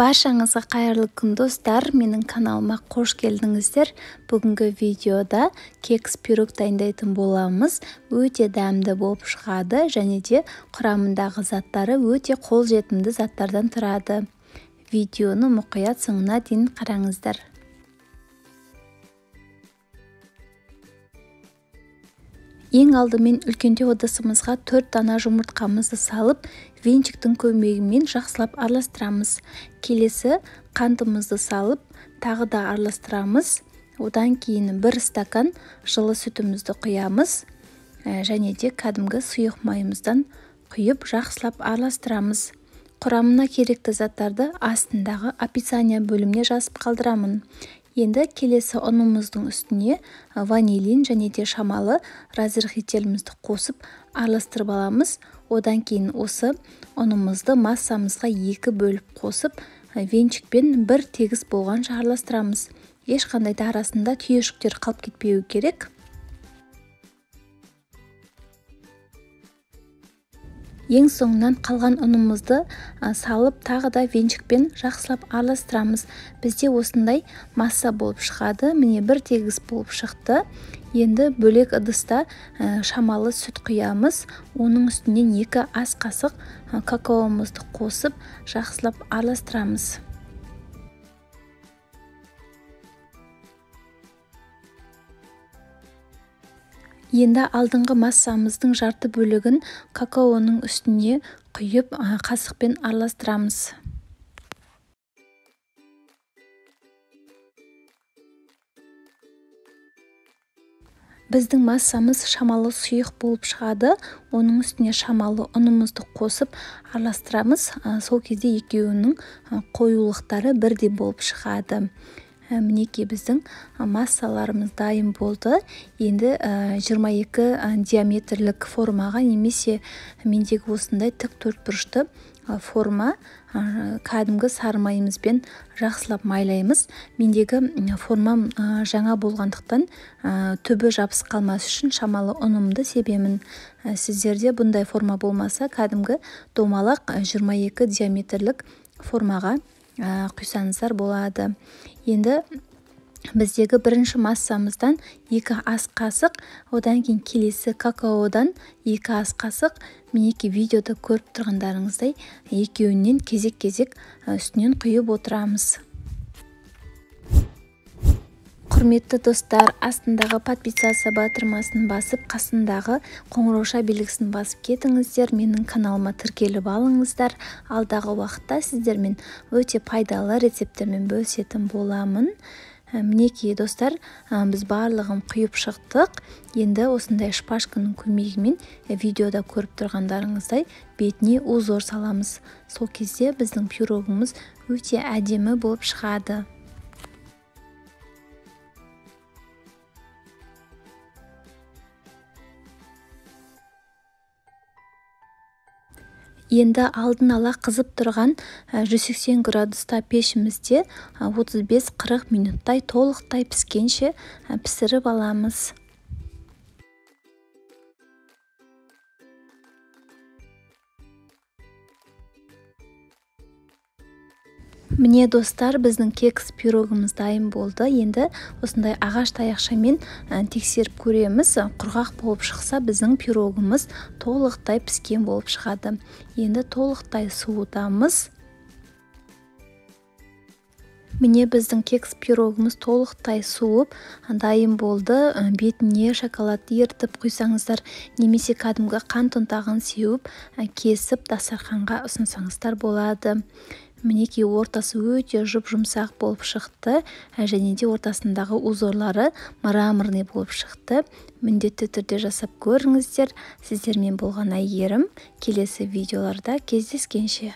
Баршаңызға қайырлы күн, достар! Менің каналыма қош келдіңіздер. Бүгінгі видеода кекс пирог дайындайтын боламыз. Өте дәмді болып шығады және де құрамындағы заттары өте қолжетімді заттардан тұрады. Видеоны мұқият соңына дейін қараңыздар. Ең алдымен үлкендеу ыдысымызға 4 дана жұмыртқамызды салып, венчиктің көмегімен жақсылап араластырамыз. Келесі қантымызды салып, тағы да араластырамыз. Одан кейін 1 стакан жылы сүтімізді құямыз және де кәдімгі сұйық майымыздан құйып жақсылап араластырамыз. Құрамына керекті заттарды астындағы описание бөліміне жазып қалдырамын. Енді келесі ұнымыздың үстіне ванилин және де шамалы разрыхлителімізді қосып араластырып аламыз. Одан кейін осы ұнымызды массамызға 2 бөліп қосып, венчикпен бір тегіс болғанша араластырамыз. Ешқандай да арасында түйіршіктер қалып кетпеуі керек. Ең соңынан қалған ұнымызды салып, тағы да венчикпен жақсылап араластырамыз. Бізде осындай масса болып шығады. Міне, бір тегіс болып шықты. Енді бөлек ыдыста шамалы сүт құямыз. Оның үстінен 2 ас қасық какаомызды қосып, жақсылап араластырамыз. Енді алдыңғы массамыздың жарты бөлігін какаоның үстіне құйып, қасықпен араластырамыз. Біздің массамыз шамалы сұйық болып шығады. Оның үстіне шамалы ұнымызды қосып араластырамыз. Сол кезде екеуінің қоюлықтары бірдей болып шығады. Мінекей, біздің массаларымыз дайын болды. Енді 22 диаметрлік формаға немесе мендегі осындай тік төртбұрышты форма кәдімгі сары майымызбен жақсылап майлаймыз. Мендегі формам жаңа болғандықтан түбі жабысып қалмас үшін шамалы ұнымды себемін. Сіздерде бұндай форма болмаса, кәдімгі домалақ 22 диаметрлік формаға құйсаңыздар болады. Енді біздегі бірінші массамыздан 2 ас қасық, одан кейін келесі какаодан 2 ас қасық. Мінекей, видеода көріп тұрғандарыңыздай екеуінен кезек-кезек үстінен құйып отырамыз. Құрметті достар, астындағы подписаться батырмасын басып, қасындағы қоңыраушa белгісін басып кетіңіздер. Менің каналыма тіркеліп алыңыздар. Алдағы уақытта сіздермен өте пайдалы рецепттермен бөлісетін боламын. Мінекей, достар, біз барлығын құйып шықтық. Енді осындай шпажканың көмегімен видеода көріп тұрғандарыңыздай бетіне узор саламыз. Сол кезде біздің пирогымыз өте әдемі болып шығады. Енді алдын ала қызып тұрған 180 градуста пешімізде 35-40 минуттай толықтай піскенше пісіріп аламыз. Міне, достар, біздің кекс пирогымыз дайын болды. Енді осындай ағаш таяқшамен тексеріп көреміз. Құрғақ болып шықса, біздің пирогымыз толықтай піскен болып шығады. Енді толықтай суытамыз. Міне, біздің кекс пирогымыз толықтай суып дайын болды. Бетіне шоколад ерітіп құйсаңыздар, немесе кәдімгі қант ұнтағын сеуіп, кесіп дастарханға ұсынсаңыздар болады. Мінекей, ортасы өте жұп-жұмсақ болып шықты және де ортасындағы узорлары мраморный болып шықты. Міндетті түрде жасап көріңіздер. Сіздермен болған Әйгерім. Келесі видеоларда кездескенше.